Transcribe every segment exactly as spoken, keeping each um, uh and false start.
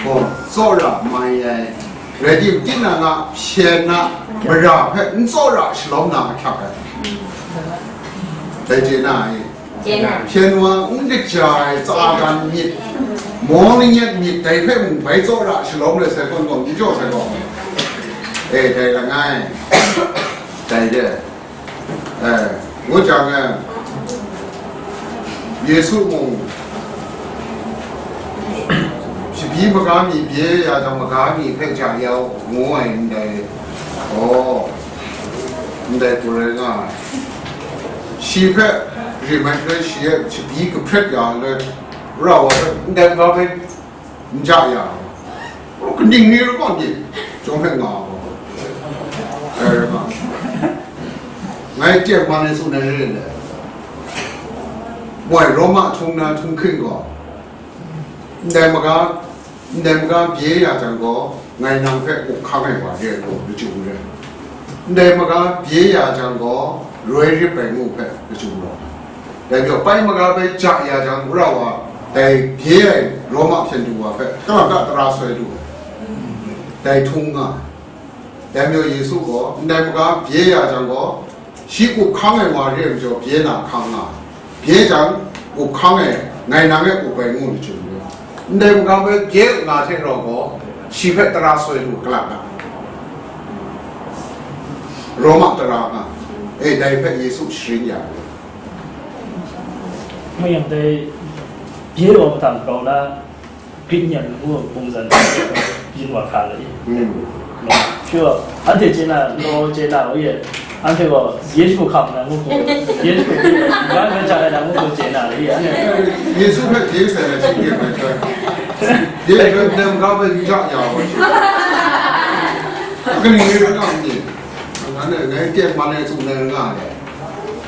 gaw tsawra mai ai, rai tim, tinang a hpyen a mara hpe n tsawra shalawm na ahkyak ai. Dai chye na ai. Chye na. Hpyen wa n kaja ai tsa dan myit, mawng langyet myit, dai hpe mung bai tsawra shalawm let sai gawn gawn, n jaw sai gaw. E, dai langai. Dai de. E, ngu jang e, Yesu mung shabi maga mi bye ya jang, maga mi hpe ja yau ngu ai ndai, aw, ndai hku rai nga ai. Shi hpe rim ai shaloi, shi e shabi kahpret ya ai shaloi, rau ai hpe ndai maga hpe n ja ya ai. Kaning ni rai gaw ni, chyawm hpe nga ai gaw, dai rai nga ai. Ngai teng man e tsun ai re ai. Moi Roma htung na htung hking gaw, ndai maga, ndai maga bye ya jang gaw, ngai nang hpe up hkang ai wa re ai gaw, lachyum re. Ndai maga bye ya jang gaw, roi rip ai ngu hpe lachyum rawng. Dai majaw, pai maga bai ja ya jang, rau wa, dai bye ai Roma hpyen du wa hpe, kalang ta tara soi du ai. Dai htung nga ai. Dai majaw, Yesu gaw, ndai maga bye ya jang gaw, shi up hkang ai wa re ai majaw, bye na hkang nga ai. Bye jang, up hkang ai, ngai nang e up ai ngu lachyum re. Ndai maga bai bye nga hte rau gaw, shi hpe tara soi du ai, kalang ta. Roma tara nga, e, dai hpe Yesu sharin ya ai. Mayam dai bye wa mahtang grau na, Grit nyan ngu ai hpung zan byin wa hkra ai. Mm. Sure. Anhte chye na, law chye na, wi e. Anhte gaw Yesu hkam na ngu hku, Yesu hkam na ngu hku chye na, wi e. Yesu hpe Yesu na shi byin ai hkra. Yesu hpe nem ga bai yu ja ya wa shi. Kaning ni rai nga ni. Ngan e, ngai teng man e tsun ai nga ai.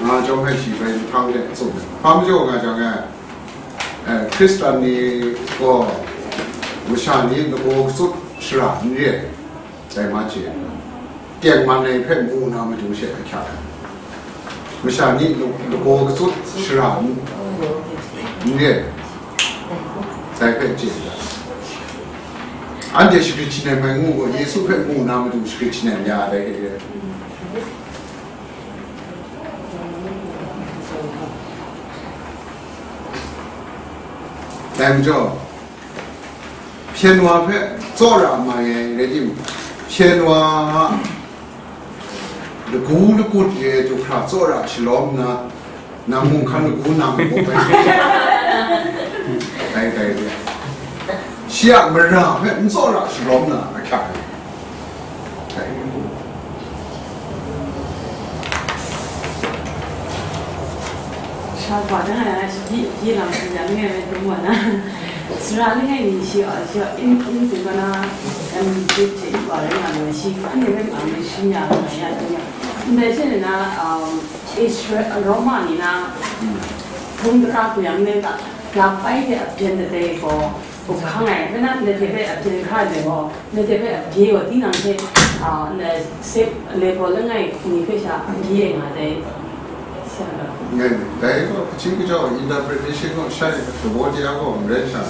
Nga chyawm hpe shi bai hpang de tsun ai. Hpa majaw nga jang e, eh, Hkristan ni gaw masha ni lagaw katsut shara n re ai, dai ma chye ai. Teng man ai hpe mu na matu she ahkyak ai. Masha ni lagaw katsut shara n, n re ai, dai hpe chye ai. Anhte shagrit shanem ai ngu gaw, Yesu hpe mu na matu shagrit shanem ya ai, dai hte re ai. Dai majaw, hpyen wa hpe tsawra mai ai rai tim, hpyen wa a lagu lagut re ai du hkra tsawra shalawm nna, nang mung hkan lagu nang lagu bai dai, dai re ai. Shi a mara hpe n tsawra shalawm na ahkyak ai. Dai re ai. Sha wa dang ai shi di, di lam shi ya, ngai rai dum wa na. Sara langai mi shi a, shi a, in, in tu ka na, em, tu te i wa rai nga na shi, anhte rai nga mi shi ya, ya, ya. Ndai shi na, um, Israel, Roma ni na, hpung tara hku yang ne ta, ga pai de a byen de de gaw, up hkang ai, rai na, ndai hte bai a byen hkra de gaw, ndai hte bai a bye gaw, tinang hte, a, ndai sep, lebaw langai ni hpe sha a bye nga dai, sha ga. Ngai, dai gaw, hpachyi kajau, interpretation gaw, shai, dabaw de a gaw, n rai sha.